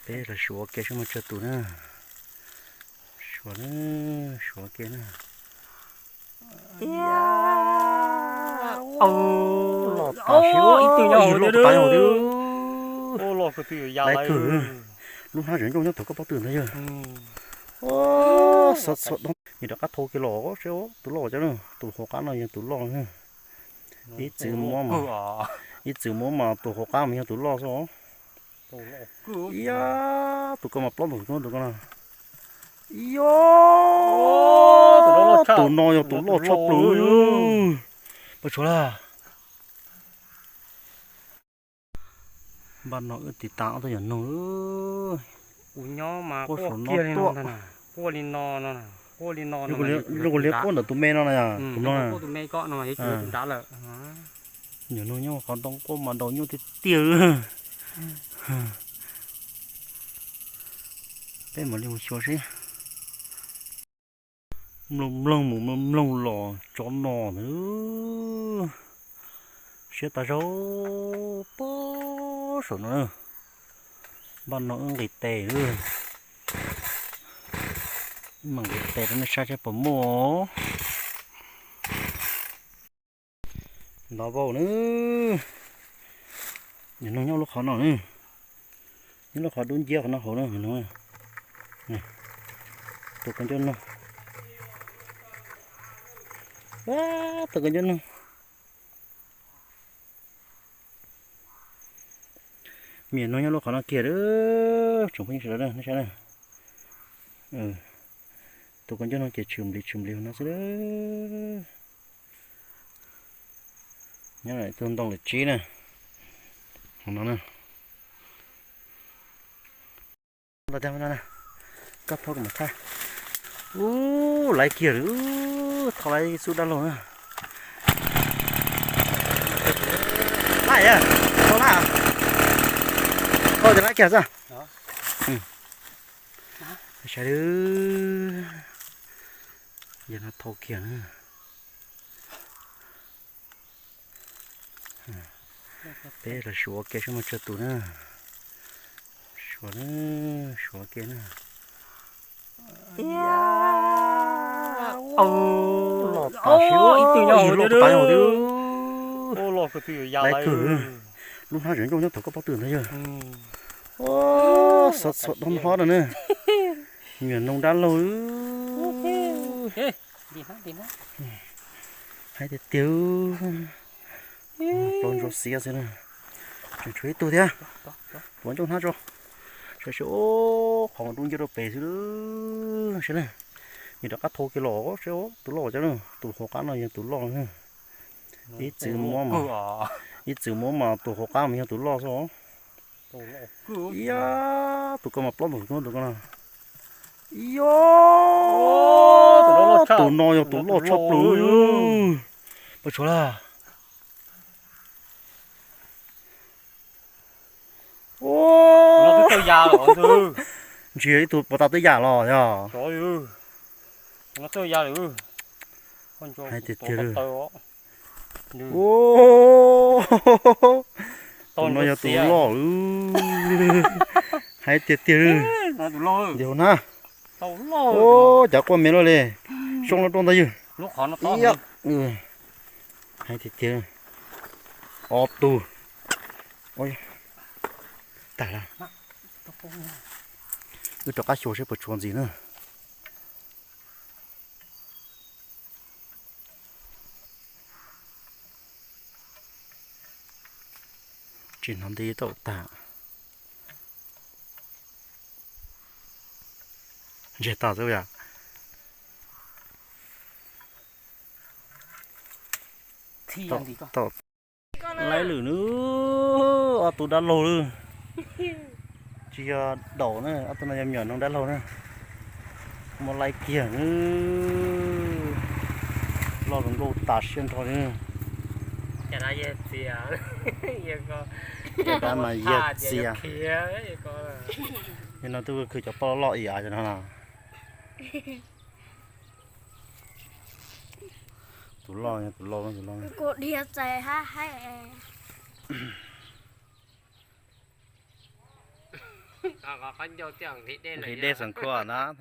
Peb los suav ua ke seb muaj tsawg tus na. Suav na, suav ua ke na. Los tas siab, ib tug nyob hauv twb, lais kawg. Lub hnab zem ncauj nyob tom koj pob tw ntag yawg. Xov xov dob, nws rov qab thau kiag los seb tus loj cas na. Tus hauv qab no yog tus loj na. Ib txwm muab mas, ib txwm muab mas tus hauv qab mas yog tus loj xwb os. Iab, tus ko mas plaub ntau tus ko na. Iab, tus no yog tus loj tshaj plaws. Pab tsuav lawm. Npaj no wb tiv tas ob tug nyuam noog. Kuv nyob mas quaj saum no tuaj, quaj li no no, quaj li no. Zoo kuv liab quaj ntawm tus me no na yom, tus no na. Nyuam noog nyob qhov ntoo quaj mas daus nyuj tiag tiag. Peb mam li mus xyuas seb. Mloog mloog mus mloog mloog los tsov no ntag. Siab tas zog, pab saum no na. Npaj no wb nqis tes, wb mam nqis tes rau nej saib seb puas muaj. Ntov vau na. Nyuam noog nyob lub qhov no na. Nyob lub qhov dub nciab qhov no hauv na. Tus kawg ncauj noog. Tus kawg ncauj noog. Me nyuam noog nyob lub qhov no kiag, tsoom phooj ywg sawv daws nej saib na. Tus kawg ncauj noog ces tshwm nplis tshwm nplis hauv no xwb. Nyob tus ntoo lawm tsib na. Hauv no na. Koj thauj kuv mam thaij. Ub, laiv kiag lawm, thauj laiv xub dab laug na. Laiv, thauj laiv. Thauj ces laiv kiag xwb. Saib, yog no thauj kiag na. Peb los suav ua ke seb muaj tsawg tus na. Suav na, suav ua ke na. Los tas siab, ib tug nyob hauv twb, laiv kawg. Lub hnab zem ncauj nyob tom koj pob tw ntag yawg. Xov xov dob hlob no na. Me nyuam noog dab laug. Hais tiag tiag, plaub ntsuab xiab xwb na. Tseem tshuav ib tug thiab. Tuav ncauj hnab tso. Saib seb, qhov dub nciab rau pem xwb. Saib na, nws rov qab thau kiag los seb tus loj cas na. Tus hauv qab no yog tus loj na. Ib txwm muab mas, ib txwm muab mas tus hauv qab mas yog tus loj xwb os. Iab, tus ko mas plaub ntau tus ko na. Iab, tus no yog tus loj tshaj plaws. Pab tsuav lawm. Ntsia ib tug puas tas twb yam los yog. Hais tiag tiag li. Tus no yog tus loj. Hais tiag tiag li. Nti hauv na. Cov quaj me luaj li. Soo loj rau ntag yawg. Hais tiag tiag. Ob tug. Tag lawm. Wb rov qab xyuas seb puas tshuav ntxiv na. Tsis hnov nti tau tag. Ntsiag to xwb yom. Tau, laiv lwm nub, ob tug dab laug lawm. Tsis yog daum na, ob tug no yog me nyuam noog dab laug na. Muab laiv kiag, loj zoo nkauj tas siab nrho li. Cov dab mas yog txias. Yog no twb khwv cov poj loj ib yam no na. Tus loj, tus loj, tus loj. Kuv dhia txais hab hais. Nqhis dej xeem khua na.